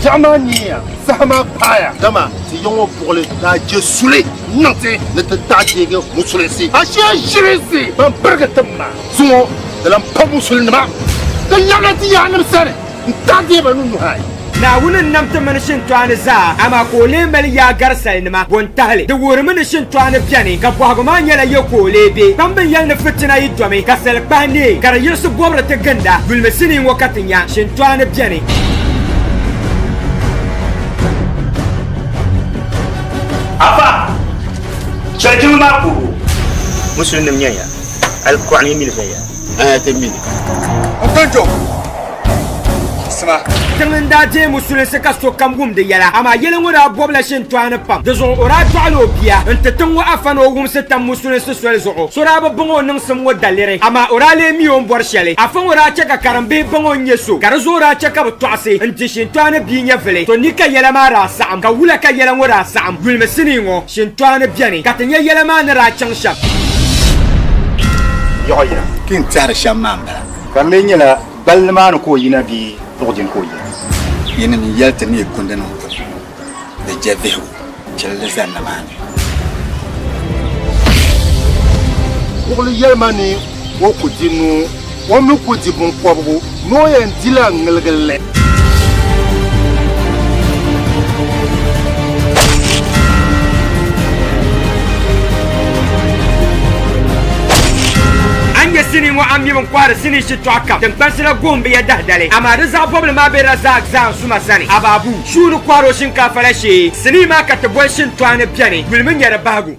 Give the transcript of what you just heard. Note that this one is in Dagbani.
Biɛɣu maa neeya, saha maa paaya, dama ti ya ŋɔ buɣili daa je suli n-niŋ ti ni ti taɣi deegi musulinsi. A shia ʒilinsi ban birigi tim maa zuŋɔ di lan pa musulinima, di labila ti yaannim sani n-taɣi deei ba ni nuhi ayi. Naawuni n-nam ti mini shintɔɣini zaa, amaa ka o lee mali yaa gari salinima. Bɔ n-tahi li? Di wuhirimi ni shintɔɣini beni, ka bɔhigu maa nyɛla ya ka o lee be. Kpamba n-yɛli ni fitina yi domi ka sali kpahi neei, ka di yiɣisi bɔbiri ti ginda. Yulimi sinii ŋɔ ka ti nya shintɔɣini beni. Afa! Chɛli jiŋli maa puhibu. Musulinima nyɛya, Alkur'aani yi mili viɛnya. Aya ti mili. N kpɛnjo, sima. Tiŋ n-daa deei musulinsi ka sokam wum di yɛla, amaa yɛli ŋɔ daa bɔbila shintɔɣini pam. Di zuɣu o daa dɔɣila o bia n-ti tiŋ ŋɔ afa ni o wumsi tam musulinsi soli zuɣu. So daa bi baŋ o niŋsim ŋɔ daliri, amaa o daa lee mi o ni bɔri shɛli. Afa ŋɔ daa chɛ ka karimbihi baŋ o ni nyɛ so, ka di zuɣu daa chɛ ka bɛ tɔɣisi n-ti shintɔɣini bia nyɛvili. To ni ka yɛla maa daa saɣim, ka wula ka yɛla ŋɔ daa saɣim? Yulimi sinii ŋɔ, Shintɔɣini beni, ka ti nya yɛla maa ni daa chaŋ shɛm. Yɔɣɔ yina. Ti ni tɛhiri shɛm maa m-bala. Ka di lee nyɛla gballi maa ni ka o yina bee luɣ dini ka o yina? Yinim n-yɛli ti ni yi kundinim kuli di je vihigu chili li zani nimaani. Buɣili yɛli ma ni o ku di nuu, o mi ku di biŋkɔbigu, ni o yɛn dila ŋ-ŋiligili li. A ni nya sinii ŋɔ a mi bɛn kɔhiri sinii shitɔɣu kam tiŋkpansi la guhim bɛ ya dahidali, amaa di zaɣ bɔbili maa be Razak Zaan-Suma sani. Ababu, shuu ni kɔhiri o shinkaafa la shee, sinii maa ka ti boli shintɔɣu ni beni, yulimi nya di bahigu.